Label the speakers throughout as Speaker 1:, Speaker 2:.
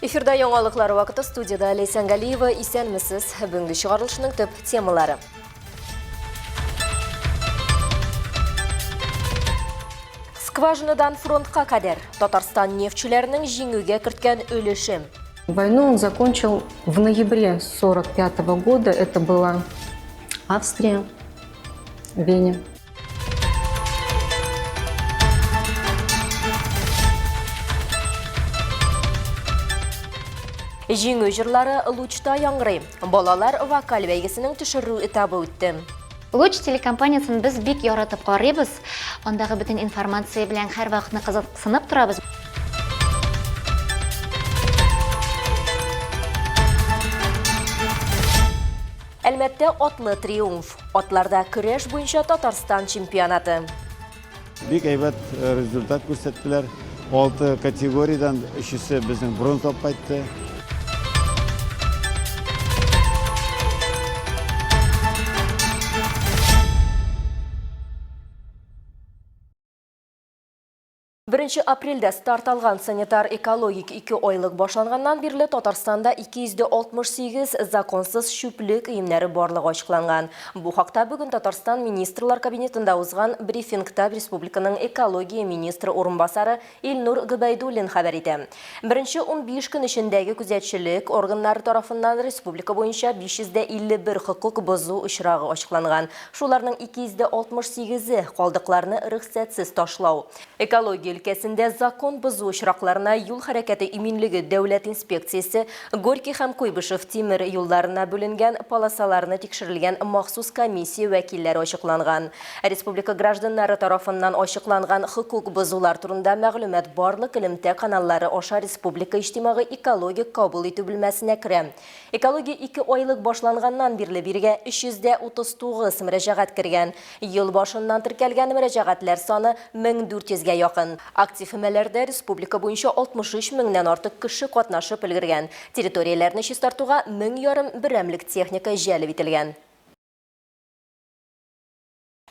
Speaker 1: Эфирда яңалыклар вакыты студияда Ләйсән Галиева. Исәнмесез. Бүгенге чыгарылышның төп темалары. Скважинадан фронтка кадәр Татарстан нефтьчеләренең җиңүгә керткән өлеше.
Speaker 2: Войну он закончил в ноябре 45 года. Это была Австрия, Вене.
Speaker 1: Җиңү җырлары Лучта яңгырый. Балалар вокаль бәйгесенең төшерү этабы үтте.
Speaker 3: Луч телекомпаниясен без бик яратып карыйбыз. Андагы бөтен информация белән һәрвакытны кызыксынып торабыз.
Speaker 1: Әлмәттә атлы триумф. Атларда көрәш буенча Татарстан чемпионаты.
Speaker 4: Бик әйбәт результат күрсәттеләр. Алты категориядән өчесе безнең бронза алып кайтты.
Speaker 1: Беренче апрельдә старт алган санитар-экологик икеайлык башланганнан бирле Татарстанда 268 законсыз чүплек өемнәре барлыгы ачыкланган. Бу хакта бүген Татарстан Министрлар Кабинетында узган брифингта республиканың экология министры урынбасары Илнур Гобәйдуллин хәбәр итә. Беренче 15 көн эчендәге күзәтчелек органнары тарафыннан республика буенча 551 хокук бозу очрагы ачыкланган. Шуларның 268-е, калдыкларны рөхсәтсез ташлау. Экология өлкәсендә закон бозу очракларына юл хәрәкәте иминлеге дәүләт инспекциясе Горький һәм Куйбышев тимер юлларына бүленгән полосаларны тикшерелгән махсус комиссия вәкилләре ачыкланган. Республика гражданнары тарафыннан ачыкланган хокук бозулар турында мәгълүмат барлык элемтә каналлары аша республика иҗтимагый экологик кабул итү бүлмәсенә керә. Экология икеайлык башланганнан бирле бирегә 339 мөрәҗәгать кергән. Ел башыннан теркәлгән мөрәҗәгатьләр саны 1400 гә якын. Актив өмәләрдә республика буенча 63 меңнән артык кеше катнашып өлгергән. Территорияләрне чистартуга мең ярым берәмлек техника җәлеп ителгән.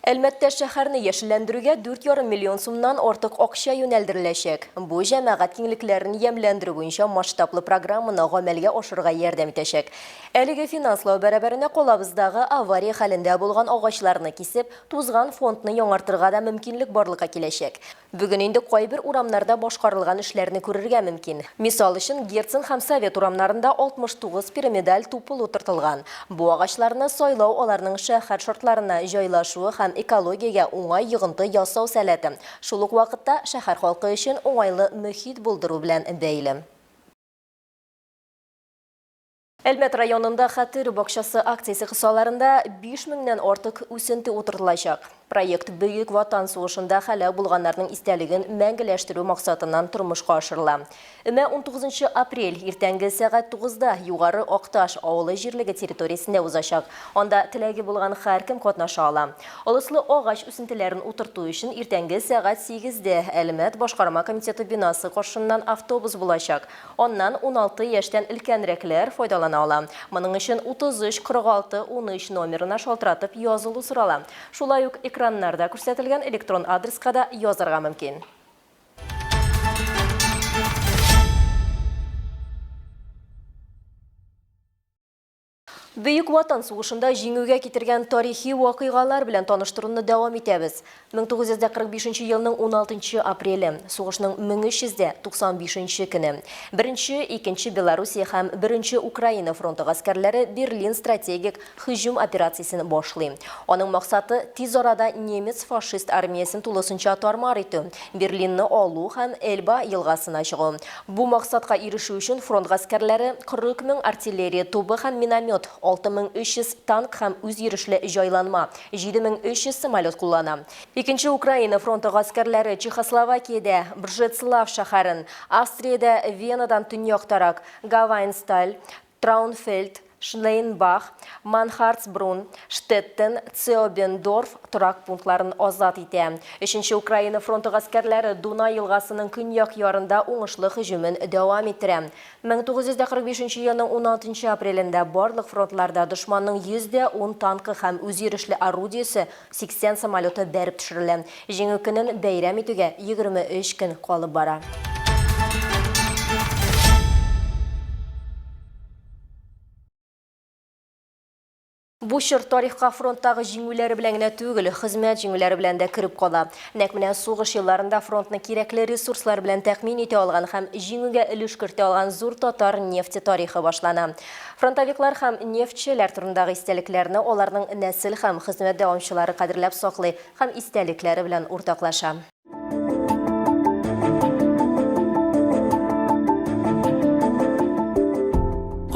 Speaker 1: Әлмәттә шәһәрне яшелләндерүгә 4,5 миллион сумнан артык акча юнәлдереләчәк. Бу җәмәгать киңлекләрен ямьләндерү буенча масштаблы программаны гамәлгә ашырырга ярдәм итәчәк. Әлеге финанслау бәрабәренә калабыздагы авария хәлендә булган агачларны кисеп, тузган фондны яңартырга да мөмкинлек барлыкка киләчәк. Бүген инде кайбер урамнарда башкарылган эшләрне күрергә мөмкин. Мисал өчен, Герцен һәм Совет урамнарында 69 пирамидаль тупыл утыртылган. Бу агачларны сайлау аларның шәһәр шартларына җайлашуы һәм экологиягә уңай йогынты ясау сәләте, шул ук вакытта шәһәр халкы өчен уңайлы мөхит булдыру белән бәйле. Әлмәт районында Хәтер бакчасы акциясе кысаларында 5 меңнән артык үсенте утыртылачак. Проект Бөек Ватан сугышында һәлак булганнарның истәлеген мәңгеләштерү максатыннан тормышка ашырыла. Өмә 19 апрель иртәнге сәгать 9-да Югары Акташ авылы җирлеге территориясендә узачак. Анда теләге булган һәркем катнаша ала. Ылыслы агач үсентеләрен утырту өчен иртәнге сәгать 8-дә Әлмәт башкарма комитеты бинасы каршыннан автобус булачак. Аннан 16 яшьтән өлкәнрәкләр файдалана ала. Моның өчен 33 46 13 номерына шалтыратып язылу сорала. Шулай ук экраннарда күрсәтелгән электрон адреска да язарга мөмкин. Бөек Ватан сугышында җиңүгә китергән тарихи вакыйгалар белән таныштыруны дәвам итәбез. 1945 елның 16 апреле, сугышның 1395 нче көне. Беренче, Икенче Белоруссия һәм Беренче Украина фронты гаскәрләре Берлин стратегик һөҗүм операциясен башлый. Аның максаты, тиз арада немец-фашист армиясен тулысынча тар-мар итү, Берлинны алу һәм Эльба елгасына чыгу. Бу максатка ирешү өчен фронт гаскәрләре 40 мең артиллерия тубы һәм миномет, 6300 танк һәм үзйөрешле җайланма, 7300 самолет куллана. Икенче Украина фронты гаскәрләре Чехословакиядә Бржецлав шәһәрен, Австриядә Венадан төньяктарак Гавайнсталь, Траунфельд, Шлейнбах, Манхардсбрунн, Штеттен, Цеобендорф торак пунктларын азат итә. Өченче Украина фронты гаскәрләре Дунай елгасының көньяк ярында уңышлы һөҗүмен дәвам иттерә. 1945 елның 16 апрелендә барлык фронтларда дошманның 110 танкы һәм үзйөрешле орудиесе, 80 самолеты бәреп төшерелә. Җиңү көнен бәйрәм итүгә 23 көн калып бара. Бу чор тарихка фронттагы җиңүләре белән генә түгел, хезмәт җиңүләре белән дә кереп кала. Нәкъ менә сугыш елларында фронтны кирәкле ресурслар белән тәэмин итә алган һәм җиңүгә өлеш кертә алган зур татар нефте тарихы башлана. Фронтовиклар һәм нефтьчеләр турындагы истәлекләрне аларның нәсел һәм хезмәт дәвамчылары кадерләп саклый һәм истәлекләре белән уртаклаша.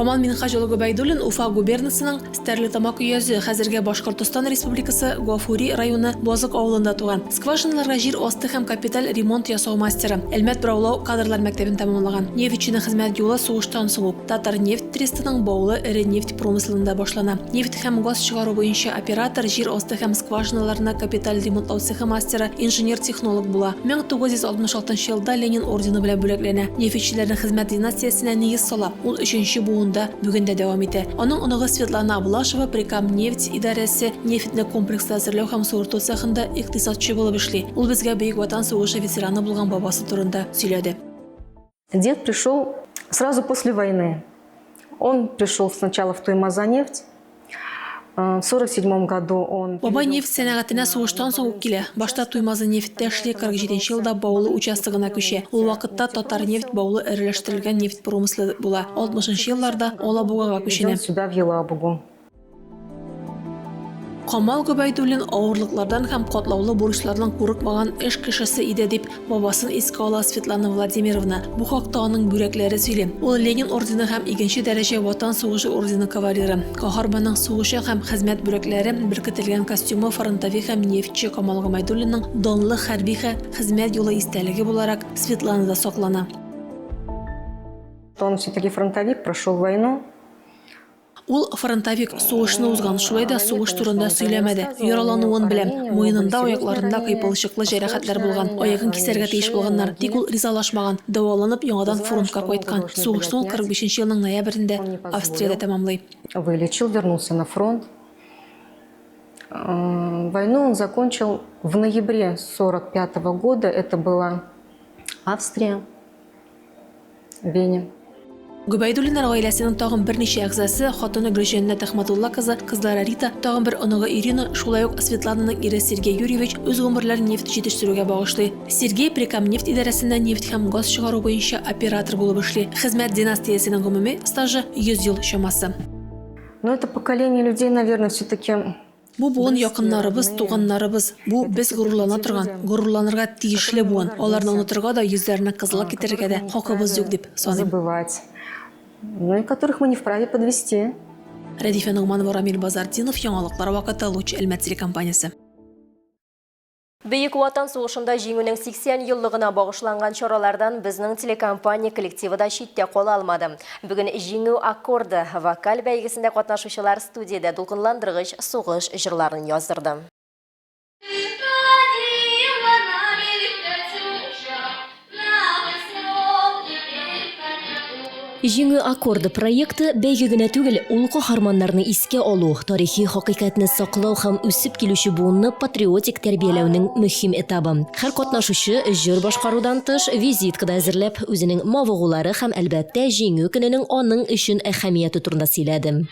Speaker 5: Камал Минһаҗ улы Гобәйдуллин Уфа губернасының Стәрлетамак өязе, хәзерге Башкортостан Республикасы Гафури районы Базык авылында туган. Скважиналарга җир асты һәм капиталь ремонт ясау мастеры. Әлмәт бораулау кадрлар мәктәбен тәмамлаган. Нефтьченең хезмәт юлы сугыштан соң ук Татарнефть трестының Баулы эре нефть промыселында башлана. Нефть һәм газ чыгару буенча оператор, җир асты һәм скважиналарны капиталь ремонтлау цехы мастеры, инженер-технолог була. 1966 елда Ленин ордены белән бүләкләнә. Нефтьчеләрнең хезмәт династиясенә нигез сала. Ул өченче буында бүген дә дәвам итә. Аның оныгы Светлана Аблашева Прикамнефть идарәсе нефтьне комплекслы әзерләү һәм суырту цехында икътисадчы булып эшли. Ул безгә Бөек Ватан сугышы ветераны булган бабасы турында сөйләде.
Speaker 2: Дед пришел сразу после войны. Он пришел сначала в Туймазанефть. Э, в 47 году он...
Speaker 5: Бабай нефть сәнәгатенә сугыштан соң ук килә. Башта Туймазы нефтьтә эшли, 47 елда Баулы участогына күчә. Ул вакытта Татарнефть Баулы эреләштерелгән нефть промыслы була. 60 елларда Алабугага күченә.
Speaker 2: Сюда, в Елабугу.
Speaker 5: Камал Гобәйдуллин авырлыклардан һәм катлаулы бурычлардан курыкмаган эш кешесе иде, дип бабасын искә ала Светлана Владимировна. Бу хакта аның бүләкләре сөйли. Ул Ленин ордены һәм икенче дәрәҗә Ватан сугышы ордены кавалеры. Каһарманның сугышчан һәм хезмәт бүләкләре беркетелгән костюмы фронтовик һәм нефтьче Камал Гобәйдуллинның данлы хәрби хезмәт юлы истәлеге буларак Светланада саклана.
Speaker 2: Он все-таки фронтовик, прошел войну.
Speaker 5: Ул фронтовик, сугышны узган, шулай да сугыш турында сөйләмәде. Яралануын беләм. Муенында, аякларында кыйпылчыклы җәрәхәтләр булган. Аягын кисәргә тиеш булганнар. Тик ул ризалашмаган. Дәваланып, яңадан фронтка кайткан. Сугышны ул 45 нче елның ноябрендә Австриядә тәмамлый.
Speaker 2: Вылечил, вернулся на фронт. Войну он закончил в ноябре 45 года. Это была Австрия. Вене.
Speaker 5: Гобәйдуллиннар гаиләсенең тагын берничә әгъзасы, хатыны Гөлҗәннәт Әхмәдулла кызы, кызлары Рита, тагын бер оныгы Ирина, шулай ук Светлананың ире Сергей Юрьевич үз гомерләрен нефть җитештерүгә багышлый. Сергей Прикамнефть идарәсендә нефть һәм газ чыгару буенча оператор булып эшли. Хезмәт династиясенең гомуми стажы 100 ел чамасы.
Speaker 2: Но это поколение людей, наверное, все-таки
Speaker 5: Бу буын якыннарыбыз, туганнарыбыз. Бу без горурлана торган, горурланырга тиешле буын. Аларны онытырга да, йөзләренә кызыллык китерергә дә хакыбыз юк дип саныйм.
Speaker 2: Забывать. Ну и которых мы не вправе подвести.
Speaker 5: Рәдифә Ногманова, Рамил Базартдинов, Яңалыклар вакыты, Луч Әлмәт телекомпаниясе.
Speaker 1: Бөек Ватан сугышында җиңүнең 80 еллыгына багышланган чаралардан безнең телекомпания коллективы да читтә кала алмады. Бүген Җиңү аккорды вокаль бәйгесендә катнашучылар студиядә дулкынландыргыч сугыш җырларын яздырды. Җиңү аккорды проекты бәйге генә түгел, ул каһарманнарны искә алу, тарихи хакыйкатьне саклау һәм үсеп килүче буынны патриотик тәрбияләүнең мөһим этабы. Һәр катнашучы җыр башкарудан тыш, визитка да әзерләп, үзенең мавыгулары һәм, әлбәттә, Җиңү көненең аның өчен әһәмияте турында сөйләде.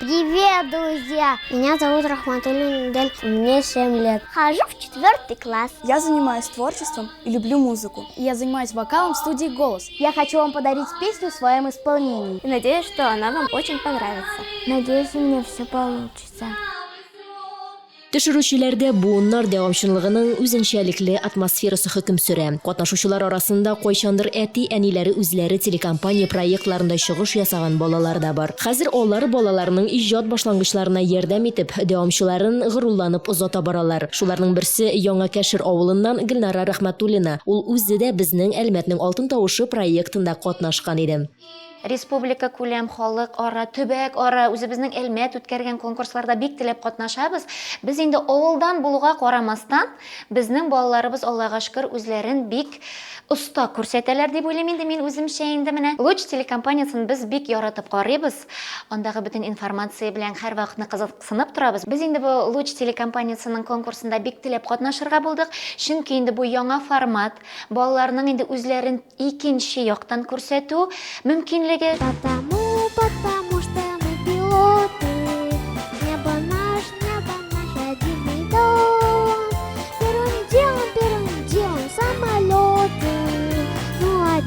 Speaker 6: Привет, друзья! Меня зовут Рахматуллин Идель, мне 7 лет. Хожу в четвертый класс.
Speaker 7: Я занимаюсь творчеством и люблю музыку.
Speaker 8: Я занимаюсь вокалом в студии «Голос».
Speaker 6: Я хочу вам подарить песню в своем исполнении.
Speaker 9: И надеюсь, что она вам очень понравится.
Speaker 6: Надеюсь, у меня все получится.
Speaker 1: Төшерүчеләрдә буыннар дәвамчанлыгының үзенчәлекле атмосферасы хөкем сөрә. Катнашучылар арасында кайчандыр әти-әниләре үзләре телекомпания проектларында чыгыш ясаган балалар да бар. Хәзер алар балаларының иҗат башлангычларына ярдәм итеп, дәвамчыларын горурланып озата баралар. Шуларның берсе, Яңа Кәшер авылыннан Гөлнара Рәхмәтуллина. Ул үзе дә безнең Әлмәтнең алтын тавышы проектында катнашкан иде.
Speaker 3: Республика күләм, халыкара, төбәк ара, үзебезнең Әлмәт үткәргән конкурсларда бик теләп катнашабыз. Без инде авылдан булуга карамастан, безнең балаларыбыз, Аллага шөкер, үзләрен бик оста күрсәтәләр дип уйлыйм инде мин үземчә инде менә. Луч телекомпаниясен без бик яратып карыйбыз. Андагы бөтен информация белән һәрвакытны кызыксынып торабыз. Без инде бу Луч телекомпаниясенең конкурсында бик теләп катнашырга булдык. Чөнки инде бу яңа формат, балаларның инде үзләрен Икенче яктан күрсәтү мөмкинлеге.
Speaker 6: Потому, потому что мы пилоты.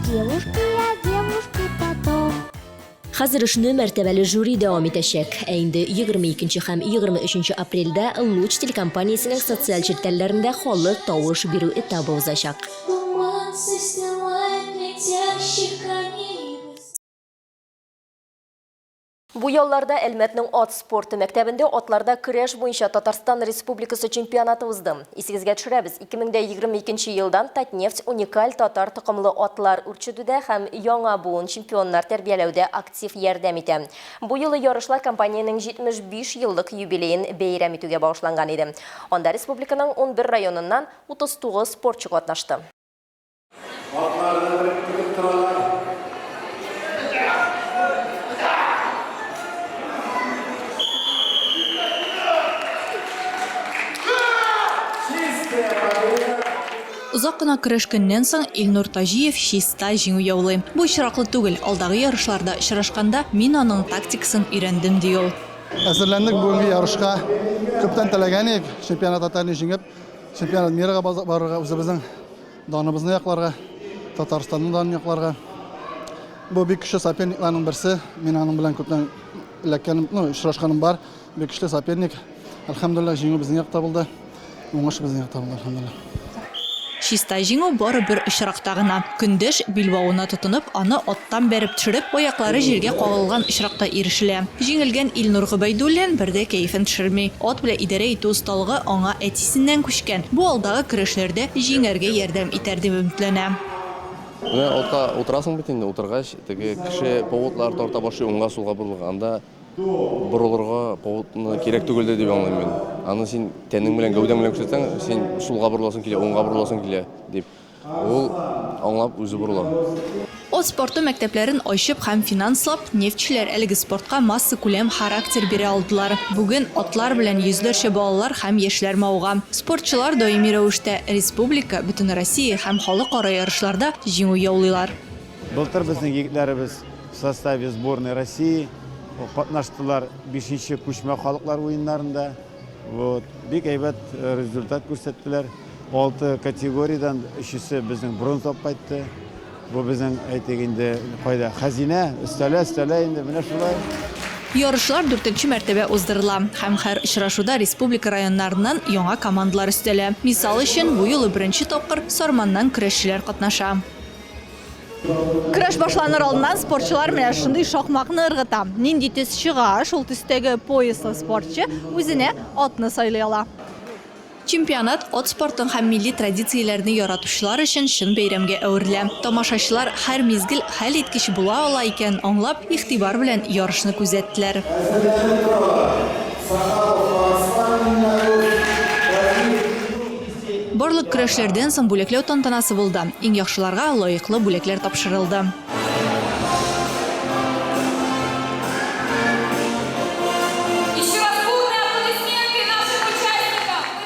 Speaker 6: девушки, а девушки потом.
Speaker 1: Хәзер эшне мәртәбәле жюри дәвам итәчәк. Ә инде 22 һәм 23 апрельдә Луч телекомпаниясенең социаль челтәрләрендә халык тавыш бирү этабы узачак. Бу ялларда Әлмәтнең ат спорты мәктәбендә атларда көрәш буенча Татарстан Республикасы чемпионаты узды. Исегезгә төшерәбез, 2022 елдан Татнефть уникаль татар токымлы атлар үрчетүдә һәм яңа буын чемпионнар тәрбияләүдә актив ярдәм итә. Бу юлы ярышлар компаниянең 75 еллык юбилеен бәйрәм итүгә багышланган иде. Анда республиканың 11 районыннан 39 спортчы катнашты.
Speaker 10: Атларны беректереп торалар.
Speaker 11: Озак кына көрәшкәннән соң Илнур Таҗиев чиста җиңү яулый. Бу очраклы түгел, алдагы ярышларда очрашканда мин аның тактикасын өйрәндем, ди ул.
Speaker 12: Әзерләндек бүгенге ярышка. Күптән теләгән идек, чемпионат Татарии җиңеп, чемпионат мирга барырга, үзебезнең Даныбызны якларга, Татарстанның данын якларга. Бу бик көчле соперникларның берсе. Мин аның белән күптән эләккәнем, ну, очрашканым бар. Бик көчле соперник. Әлхәмдулилла, җиңү безнең якта булды. Уңыш безнең якта булды, әлхәмдулилла.
Speaker 11: Чиста җиңү бары бер очракта гына, көндәш билбавына тотынып, аны аттан бәреп төшереп, аяклары җиргә кагылган очракта ирешелә. Җиңелгән Илнур Гобәйдуллин бер дә кәефен төшерми. Ат белән идарә итү осталыгы аңа әтисеннән күчкән. Бу алдагы көрәшләрдә җиңәргә ярдәм итәр дип өметләнә.
Speaker 13: Менә атка утырасың бит инде, утыргач, теге кеше поводлар тарта башлый, уңга-сулга борылырга. Анда борылырга поводны кирәк түгел дип аңлыйм мин. Аны син тәнең белән, гәүдәң белән күрсәтсәң, син сулга борыласың килә, уңга борыласың килә дип. Ул аңлап үзе борыла.
Speaker 11: Ат спорты мәктәпләрен ачып һәм финанслап, нефтьчеләр әлеге спортка массакүләм характер бирә алдылар. Бүген атлар белән йөзләрчә балалар һәм яшьләр мавыга. Спортчылар даими рәвештә республика, бөтенроссия һәм халыкара ярышларда җиңү яулыйлар.
Speaker 4: Былтыр безнең егетләребез в составе сборной России катнаштылар бишенче күчмә халыклар уеннарында. Вот. Бик әйбәт результат күрсәттеләр. Алты категориядән өчесе безнең бронза алып кайтты. Бу безнең, әйтик инде, кайда хәзинә, өстәлә, өстәлә инде, менә шулай.
Speaker 11: Ярышлар дүртенче мәртәбә уздырыла һәм һәр очрашуда республика районнарыннан яңа командалар өстәлә. Мисал өчен, бу юлы беренче тапкыр Сарманнан көрәшчеләр катнаша.
Speaker 14: Көрәш башланыр алдыннан спортчылар менә шундый шакмакны ыргыта. Нинди төс чыга, шул төстәге пояслы спортчы үзенә атны сайлый ала.
Speaker 11: Чемпионат ат спортын һәм милли традицияләрне яратучылар өчен чын бәйрәмгә әверелә. Тамашачылар һәр мизгел хәлиткеч була ала икәнен аңлап, игътибар белән ярышны күзәттеләр. Барлык көрәшләрдән соң бүләкләү тантанасы булды. Иң яхшыларга лаеклы бүләкләр тапшырылды.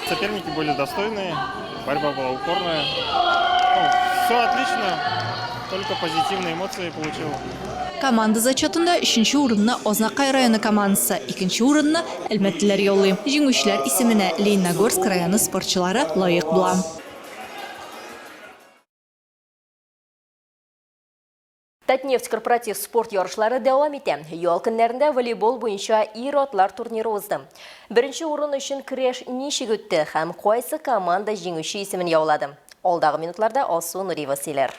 Speaker 15: Соперники были достойные, борьба была упорная. Ну, все отлично, только позитивные эмоции получил.
Speaker 11: Команда зачетында өченче урынны Азнакай районы командасы, икенче урынны әлмәтлеләр яулый. Җиңүчеләр исеменә Лениногорск районы спортчылары лаек була.
Speaker 1: Татнефть корпоратив спорт ярышлары дәвам итә. Ял көннәрендә волейбол буенча ир-атлар турниры узды. Беренче урын өчен көрәш ничек үтте һәм кайсы команда җиңүче исемен яулады? Алдагы минутларда Алсу Нуриева сөйләр.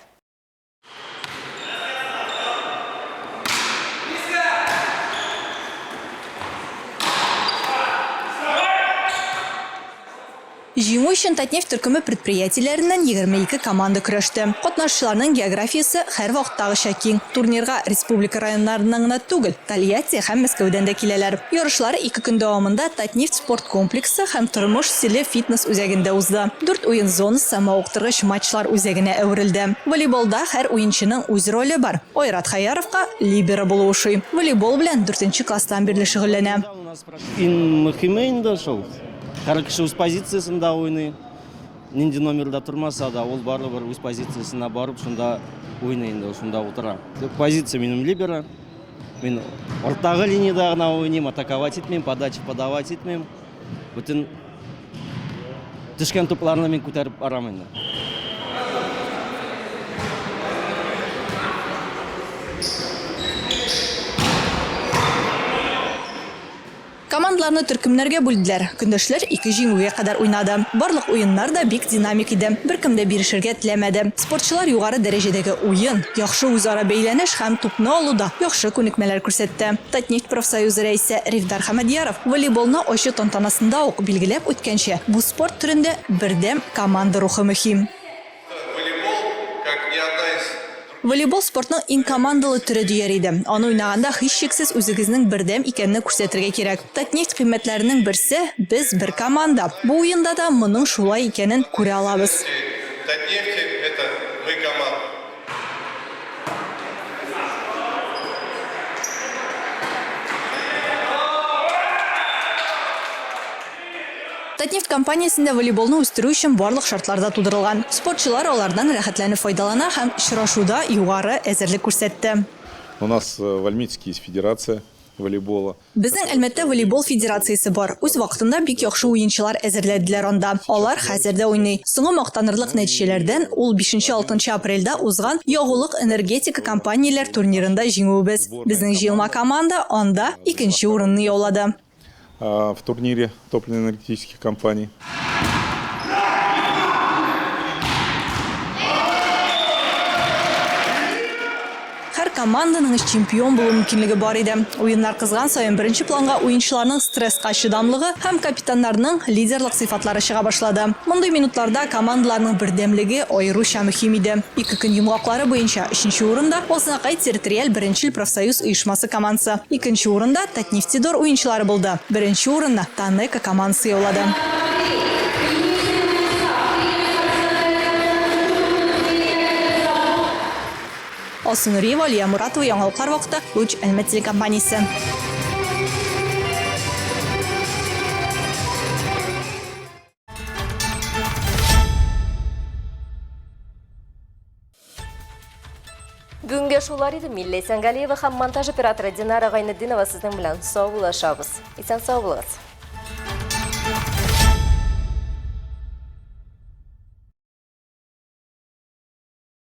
Speaker 11: Җиңү өчен Татнефть төркеме предприятиеләреннән 22 команда көрәште. Катнашучыларның географиясе һәрвакыттагыча киң. Турнирга республика районнарыннан гына түгел, Тольятти һәм Мәскәүдән дә киләләр. Ярышлар ике көн дәвамында Татнефть спорт комплексы һәм Тормыш стиле фитнес үзәгендә узды. Дүрт уен зонасы мавыктыргыч матчлар үзәгенә әверелде. Волейболда һәр уенчының үз роле бар. Айрат Хәяровка либеро булу ошый. Волейбол белән дүртенче класстан бирле шөгыльләнә.
Speaker 16: Иң мөһиме инде шул. Һәр кеше үз позициясендә уйный. Нинди номерда тормаса да, ул барыбер үз позициясенә барып, шунда уйный инде, шунда утыра. Позиция минем либеро. Мин уртагы линиядә гына уйныйм, атаковать итмим, подача подавать итмим. Бөтен төшкән тупларны мин күтәреп барам инде.
Speaker 11: Командаларны төркемнәргә бүлделәр. Көндәшләр ике җиңүгә кадәр уйнады. Барлык уеннар да бик динамик иде. Беркем дә бирешергә теләмәде. Спортчылар югары дәрәҗәдәге уен, яхшы үзара бәйләнеш һәм тупны алуда яхшы күнекмәләр күрсәтте. Татнефть профсоюзы рәисе Рифдар Хәмәдьяров волейболны ачу тантанасында ук билгеләп үткәнчә, бу спорт төрендә бердәм команда рухы мөһим. Волейбол спортның иң командалы төре дияр идем. Аны уйнаганда һичшиксез үзегезнең бердәм икәнне күрсәтергә кирәк. Татнефть кыйммәтләренең берсе, без бер команда. Бу уенда да моның шулай икәнен күрә алабыз.
Speaker 17: Татнефти, это мы команда.
Speaker 11: Татнефть компаниясендә волейболны үстерү өчен барлык шартлар да тудырылган. Спортчылар алардан рәхәтләнеп файдалана һәм очрашуда югары әзерлек күрсәтте.
Speaker 18: У нас в Альметьевске есть федерация волейбола.
Speaker 11: Безнең Әлмәттә волейбол федерациясе бар. Үз вакытында бик яхшы уенчылар әзерләделәр анда. Алар хәзер дә уйный. Соңгы мактанырлык нәтиҗәләрдән, ул бишенче-алтынчы апрельдә узган ягулык-энергетика компанияләр турнирында җиңүебез. Безнең җыелма команда анда икенче урынны яулады.
Speaker 18: В турнире топливно-энергетических компаний.
Speaker 11: Һәр команданың өч чемпион булу мөмкинлеге бар иде. Уеннар кызган саен беренче планга уенчыларның стресска чыдамлыгы һәм капитаннарның лидерлык сыйфатлары чыга башлады. Мондый минутларда командаларның бердәмлеге аеруча мөһим иде. Ике көн йомгаклары буенча өченче урында Азнакай территориаль беренчел профсоюз оешмасы командасы, икенче урында Татнефтедор уенчылары булды, беренче урынны ТАНЕКО командасы яулады. Алсу Нуриева, Алия Муратова, Яңалыклар вакыты, Луч Әлмәт телекомпаниясе.
Speaker 1: Бүгенгә шулар иде. Милли Сәнгалиева һәм монтаж операторы Динара Гайнетдинова сезнең белән саубуллашабыз. Исән сау булыгыз.